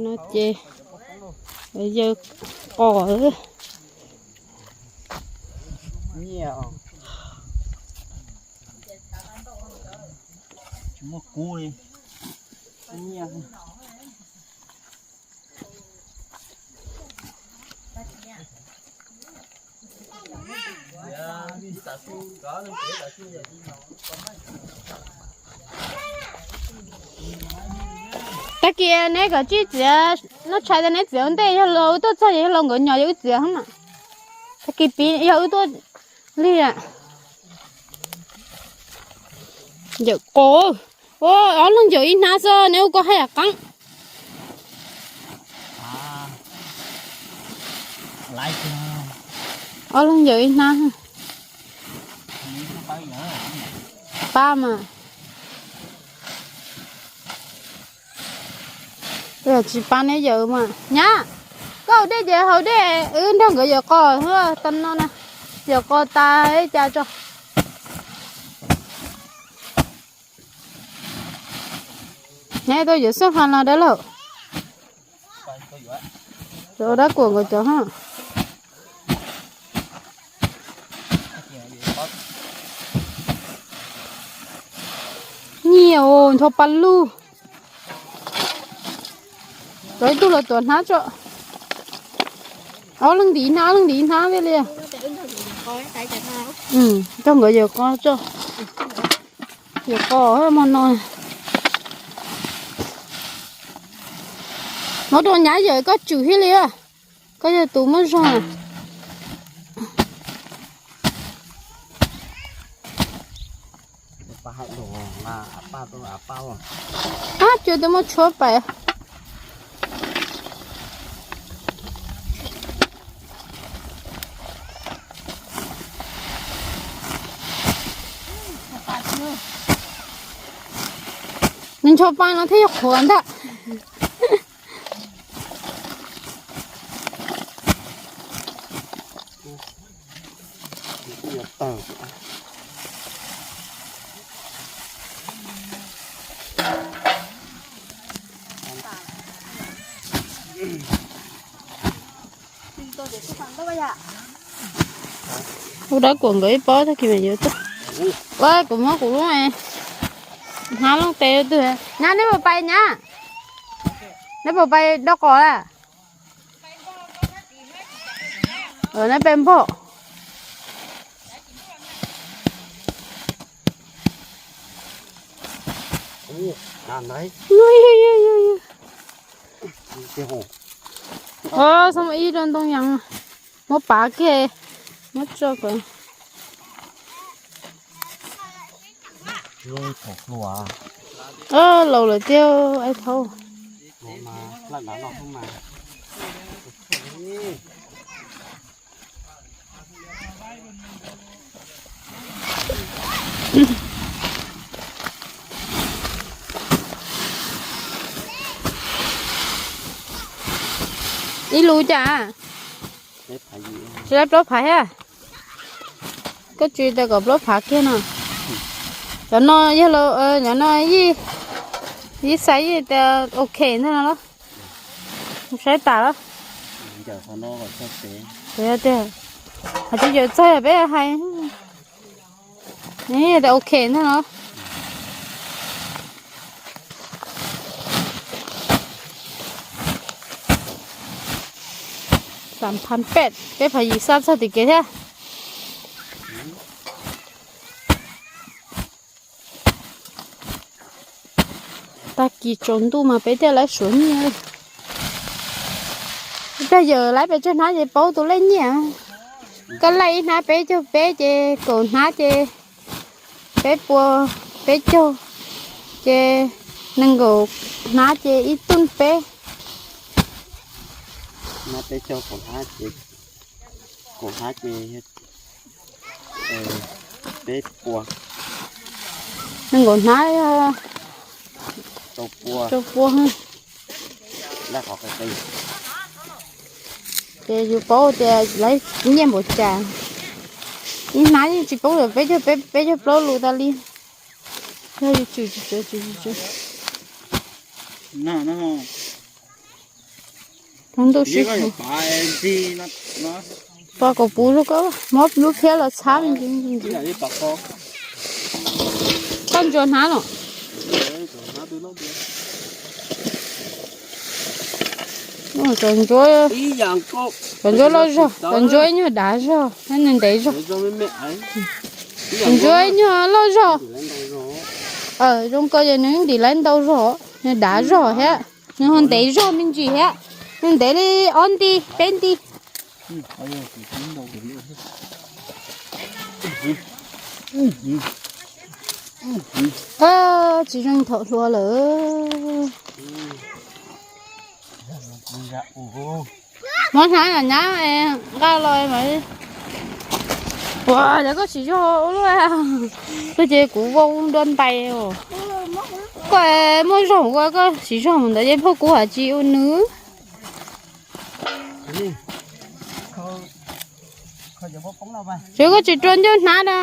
No ces yawg qos. Tag kis neb kom tsij txiav noj tshais tas neb txiav ua ntej, yog los wb tuaj txog yog los nkawd nyom yog wb txiav mas. Tag kis piv yog wb tuaj lig. Yawm qos, ob leeg yawm ib hnab xwb neb ua koj haj yam qeeb. Ob leeg yawm ib hnab. Pab mas. Tsis pab neb yawm mas nyab, koj haus dej ces haus dej, wb nrog nkawd yawm qos tag no na, yawm qos tas ib cas tso. Nyab tuaj yuav xab fas los dawb lawm. Ua dab kuam nkawd cov ha. Nyiam os, nrho pa lug. Rov ib tug los tuav hnab tso. Ob leeg ntim hnab, ob leeg ntim hnab thiaj li. Coj nkawd yawm qos tso. Yawm qos hmo no. Muab rau nyab yawm koj tsum thiaj li. Koj yog tus muaj zog. Ab, cua twb muab tshuab pais. Nws ncho pa no thiaj yog qhuav ntag. Ua dab kuam nkawd ib pob tag kis mas yuav tuaj. Ua kuv muab kuv lub hnab looj tes twg. Nyab, neb puas pais nyab? Neb puas pais dob qos lawm? Neb pais npog. Ib rau ntoo yas, muab pav kiag, muab tso kom laus lawm thiab, ib thaub. Ib lub cas? Tsis laib plaub phav thiab. Koj tsis tas kom plaub phav kiag no. Cov no yog, cov no yij xav yij tias ok ntag no los? Saib tas los? Tias, hais tsis yawm txog peb hais. Tias ok ntag no. Xam phan pem, peb phav yim xa txog tim kev thiab. Tag kis tsaus ntuj mas peb thiaj laib suav nyiaj. Ib pliag yawm laib pes tsawg hnab ces paub tus lej nyiaj. Koj laij ib hnab peb caug peb ces kaum hnab ces peb puas, peb caug ces nees nkaum hnab ces ib tuj peb. Hnab peb caug kaum hnab ces, kaum hnab ces peb puas. Nees nkaum hnab rau pua. Ces yus paub tias laib nyiaj npaum cas. Ib hnab yeej tsis paub lawm, peb caug peb, peb caug plaub lus tas li. Yog yus tsum tsis tsum tsis tsum. Hnub ntuj sib, pom kaus puv rau koj, muab lub phiab los txhab me ntsis. Koj ntsuag hnab los? Cov ntsuab, cov ntsuab loj zog, cov ntsuab ib nyuag dav zog, nws ntev zog. Cov ntsuab ib nyuag loj zog. Zoo kawg ces nws ntim laiv ntau zog, nws dav zog thiab, nws ho ntev zog me ntsis thiab. Nws ntev li ob nti peb nti. Tsis zoo thaum hluas lawm. Muab hnab nyab nqa los mas. Ua cas koj siv zog ua luaj, koj ces kuv vau nroo ntais os. Koj muaj zog ua koj siv zog mus ntawd ces phauj kuv hais tsis ua nws. Ces koj tsis rua ncauj hnab no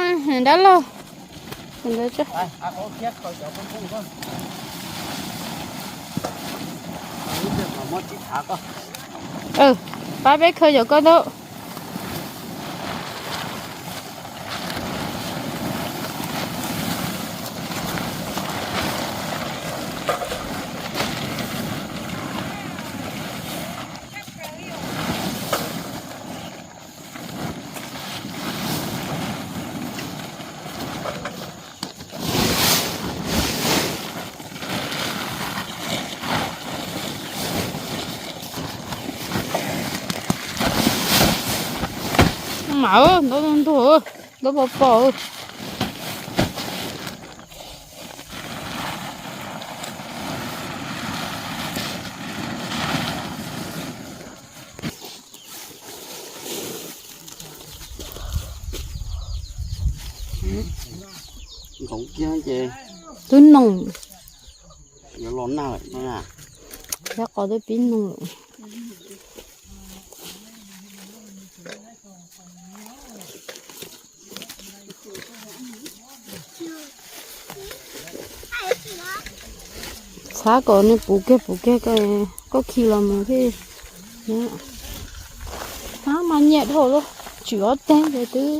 dab laug. Pab peb khaws cov ko tau. Mas ntau ntug, ntau pos pos. Nkoov kiag ces twb noog. Yuav los nag lawm no na. Thiab qos twb pib noog lawm. Txhab kom nws puv kiag puv kiag, koj khi los mus thiaj. Txhab mas nyiam dhau lawm, tswm ob teg ces twb.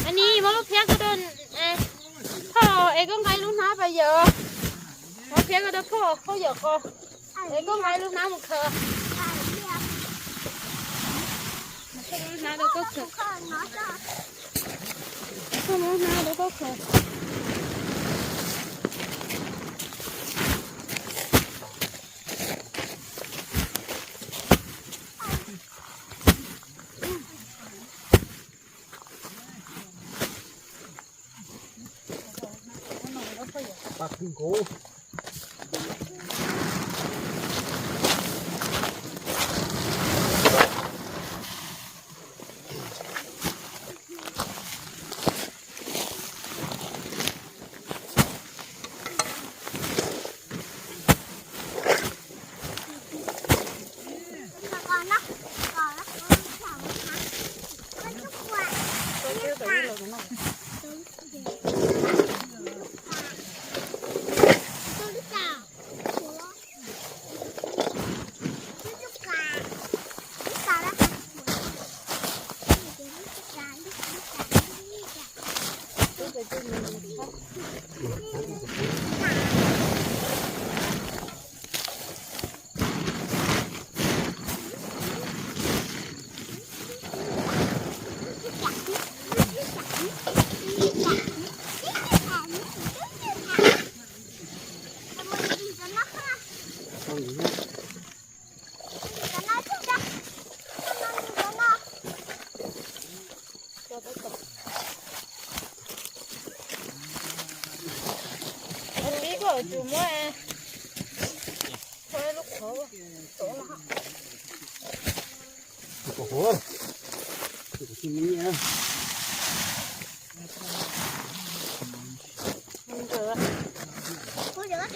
Ani, muab lub phiab ko rau phauj es koj nqa ib lub hnab pas yawm. Muab phiab ko rau phauj, phauj yawm qos. Es koj nqa ib lub hnab mus khaws. Koj muab lub hnab rau koj khaws. Koj muab lub hnab rau koj khaws.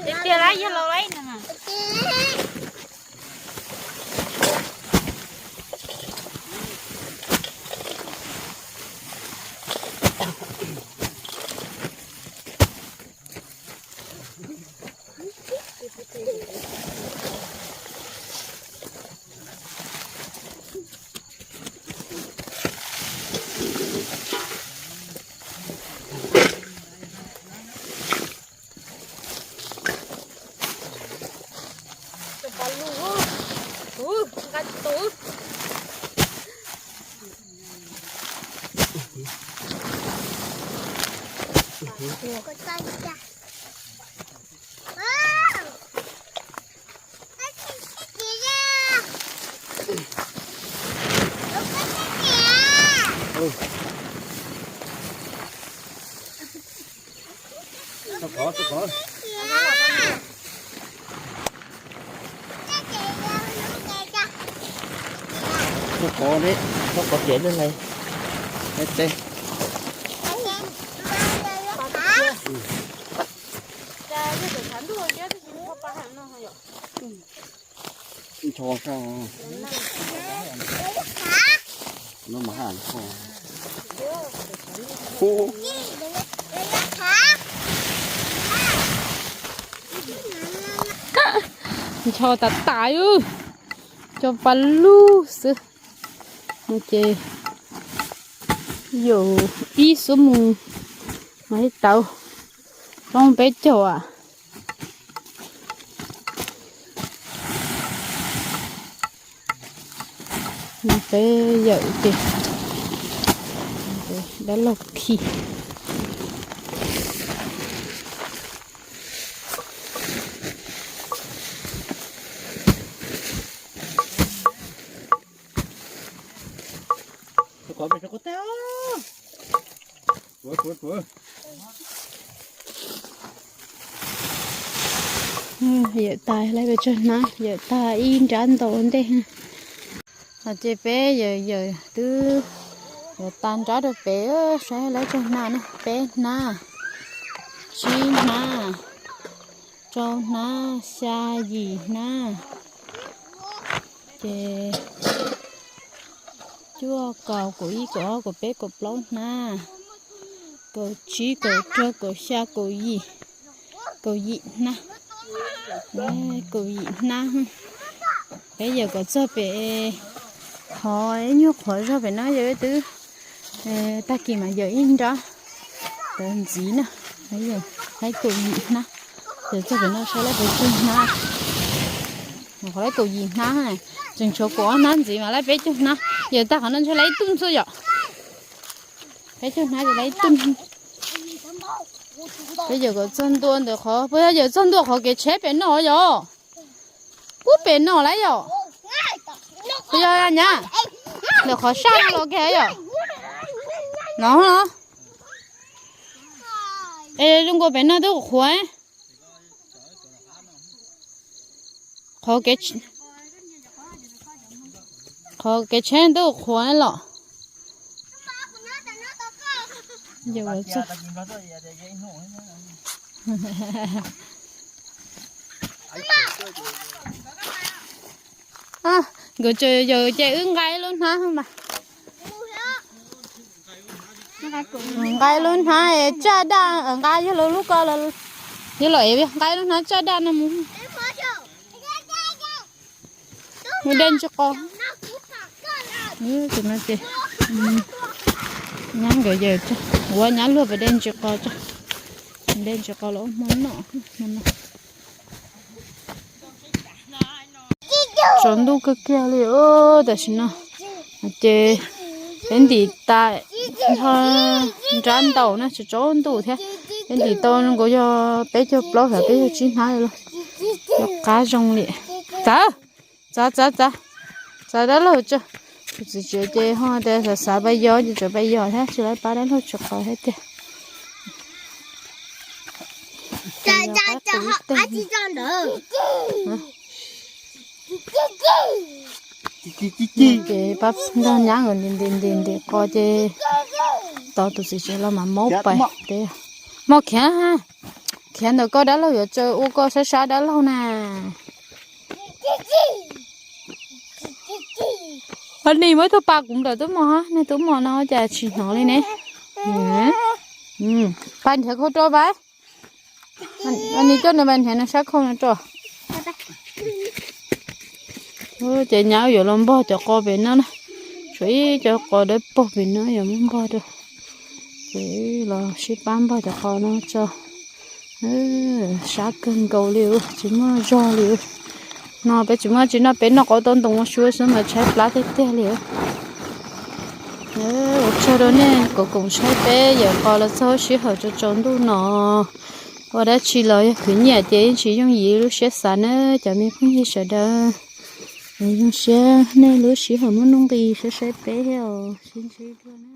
Tiag tiag lawm, yog laus lawm no. Qov, qov tiav lub hlais. Ncho sab no mas ha kho. Ncho tas tas, cov pa lug xwb. No ces yus ib xuab moos mas ib tauv zoo peb caug. Peb yawm ces dab laug khi. Yawm tas lawv pes tsawg hnab, yawm tas ib nrab ntau ntej. Ces peb yawm yawm twb yawm tas nrab rau pem, saib lawv tsawg hnab na, peb hnab, tsib hnab, rau hnab, xya, yim hnab. Ces cuaj, kaum, kaum ib, kaum ob, kaum peb, kaum plaub hnab, kaum tsib, kaum rau, kaum xya, kaum yim, kaum yim hnab, kaum yim hnab. Peb yawm kom txog pem qhov ib nyuag qhuav zog pem no yawm twb, tag kis mas yawm ib nrab ntawd ntxiv na, yawm kaum yim hnab. Yawm txog pem no saib lawv pes tsawg hnab. Qhov lawv kaum yim hnab, tseem tshuav kaum ob hnab ntxiv mas lawv peb caug hnab. Yawm tag qhov no ntshe lawv ib tug ntxuaj yom. Peb caug hnab ces lawv ib tug. Peb yawm kom txog ntua ntawm qhov, puas yog yawm txog ntua qhov kev tsheb pem no yom? Pub pem no lawm yom? Puas yog nyab? Ntawm qhov saj no los kiag yom? No no. Es zoo nkaus pem no twb qhuav. Qhov kev, qhov kev tsheb twb qhuav los. Nkawd tseem yawm ces wb nqa ib lub hnab mas. Nqa ib lub hnab tsaj daj, nqa yog lawv lub ko los yog los ev, nqa ib lub hnab tsaj daj no mus. Mus de ntsis qos. Tus no ces nyab nkawd yawm tso, ua nyab luag pem de ntsis qos tso. De ntsis qos los ua hmo noj. Tsaus ntuj kawg kiag li tam sim no. Ces peb ntim tas nrho nrab ntaus na, tsaus ntuj thiab. Peb ntim tau nkaus yog peb caug plaub xyov peb caug tsib hnab li los. Qab zoo li. Txav, txav, txav, txav. Txav dab laug tso. Tus txiv tsev ces ho tias xav xav pab yos ces tseem pab yos thiab, tsis lawv pab dab laug tsis qhov thiab tiag. Ces pab nrog nyab ntim ntim ntim qos ces tau tus txiv tsev los mas maub pais teb. Moj khiav, khiav ntawm koj dab laug yuav tsaws ua koj sab sab dab laug na. Nim muab ib tug pa kuv nplawm tub mos, nej tub mos no cas tsis hnov li ne. Pa nrhiav khau rau pab. Nim coj nws mas nrhiav nws sab khau no rau. Ces nyab yuav los npog cov qos pem no na. Tshuav ib co qos dawb paug pem no yuav muab npog rau. Ces los sib pab npog cov qos no tso. Sab kawg nkaus li, tsis muaj zog li. No peb tsis muaj tsis noj, peb noj qos tau ntoo ua suav xwb mas tshaib plab tiag tiag li. Ua tsaug rau nej koom koom saib peb yawm qos los txog sij hawm tsaus tsaus ntuj no. Ua dab tsi los yog khwv nyiaj ces yeej tsis yooj yim lub siab xav na cov me phooj ywg sawv daws. Zoo siab nej lub sij hawm muaj nuj nqis saib saib peb thiab os, sib ntsib dua na.